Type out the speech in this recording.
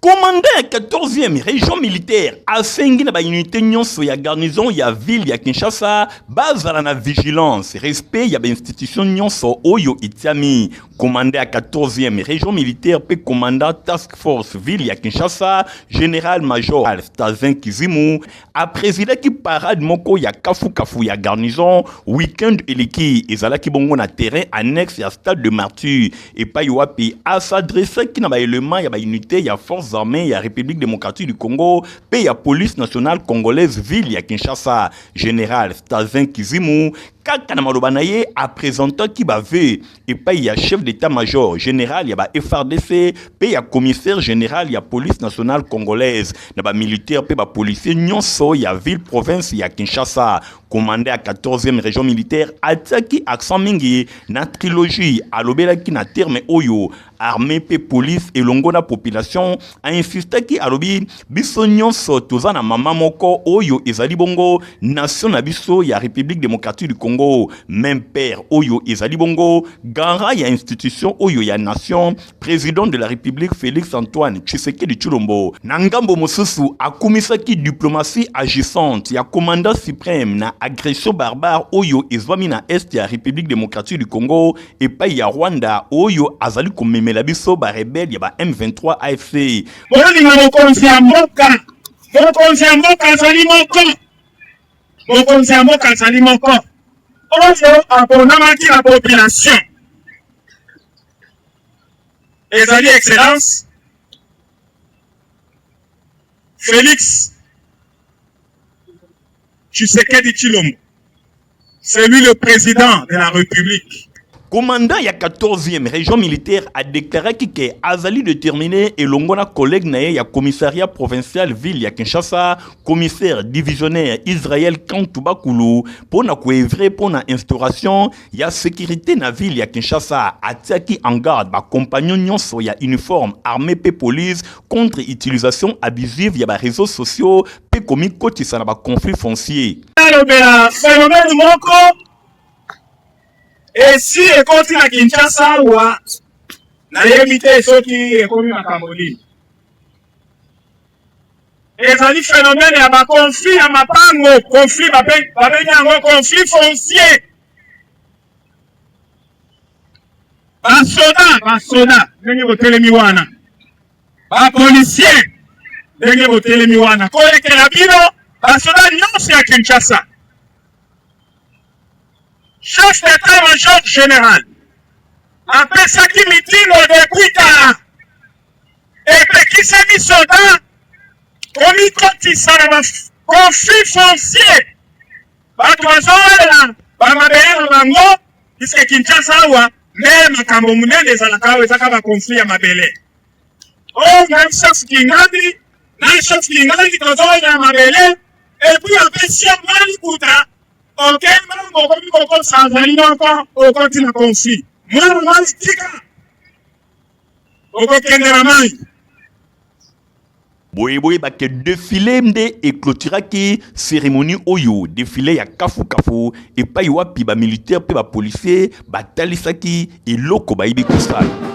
Commandant ya 14e région militaire asengi na baunité nyonso ya garnison ya ville ya Kinshasa bazala na vigilance, respect ya bainstitution nyonso oyo etiami. Commandant ya 14e région militaire mpe commandant task force ville ya Kinshasa, général major Stazin Kizimu apresidaki parade moko ya kafukafu ya garnison week-end eleki. Ezalaki bongo na terrain annexe ya stade de Martyr, epai wapi asadresaki na baélément ya baunité ya forces armées ya République démocratique du Congo mpe ya police nationale congolaise ville ya Kinshasa. Général Stazin Kizimu, kaka na maloba na ye, apresentaki bavœux epai ya chef d'état-major général ya ba FARDC mpe ya commissaire général ya police nationale congolaise na bamilitaire mpe bapolicier nyonso ya ville province ya Kinshasa. Commandant ya 14e région militaire atiaki accent mingi na trilogie. Alobelaki na terme oyo armée mpe police elongo na population. Ainsistaki, alobi biso nyonso toza na mama moko oyo ezali bongo nation na biso ya République démocratique du Congo, même père oyo ezali bongo garant ya institution oyo ya nation, président de la République Félix Antoine Tshisekedi Tshilombo. Na ngambo mosusu, akumisaki diplomatie agissante ya commandant suprême na agression barbare oyo ezwami na est ya République démocratique du Congo epai ya Rwanda, oyo azali komemela biso barebele ya ba M23 AFC. Bolinga mokonzi ya mboka. Mokonzi ya mboka azali moko, mokonzi ya mboka azali moko oyo aponamaki na population, ezali Excellence Félix Tshisekedi Tshilombo. C'est lui le président de la République. Commandant ya 14e région militaire adéclaraki ke azali déterminé elongo na collègue na ye ya commissariat provincial ville ya Kinshasa, commissaire divisionnaire Israël Kantubakulu, mpo na koœuvrer mpo na instauration ya sécurité na ville ya Kinshasa. Atiaki en garde bacompagnon nyonso ya uniforme armée mpe police contre utilisation abusive ya baréseaux sociaux mpe komikotisa na baconflit foncier. Alobela phénomène moko esi ekoti na Kinshasa awa, nayebi te soki ekomi makambo nini. Ezali phénomène ya baconflit ya mapango, conflit babengi yango conflit foncier. Basoda, basoda ndenge botelemi wana, bapolicier ndenge botelemi wana, kolekela bino basoda nyonso ya Kinshasa, chef d'état-major général apesaki mitindo depuis kala, epekisaki soda komikotisa na baconflit foncier. Bato bazowelela bamabele na bango, puisque Kinshasa awa nde makambo monene ezalaka awa, ezaka baconflit ya mabele. Oyo ngai chef Kingandi na chef Kingandi tozowelela mabele, et puis apesi yo mwa likuta, oke mbango okomi kokosa, azali moko, okoti na conflit. Mwana mai, tika, okokende na mai. Boye boyebake défilé nde eclôturaki cérémonie oyo, défilé ya kafukafu epai wapi bamilitaire mpe bapolicier batalisaki eloko bayebi kosala.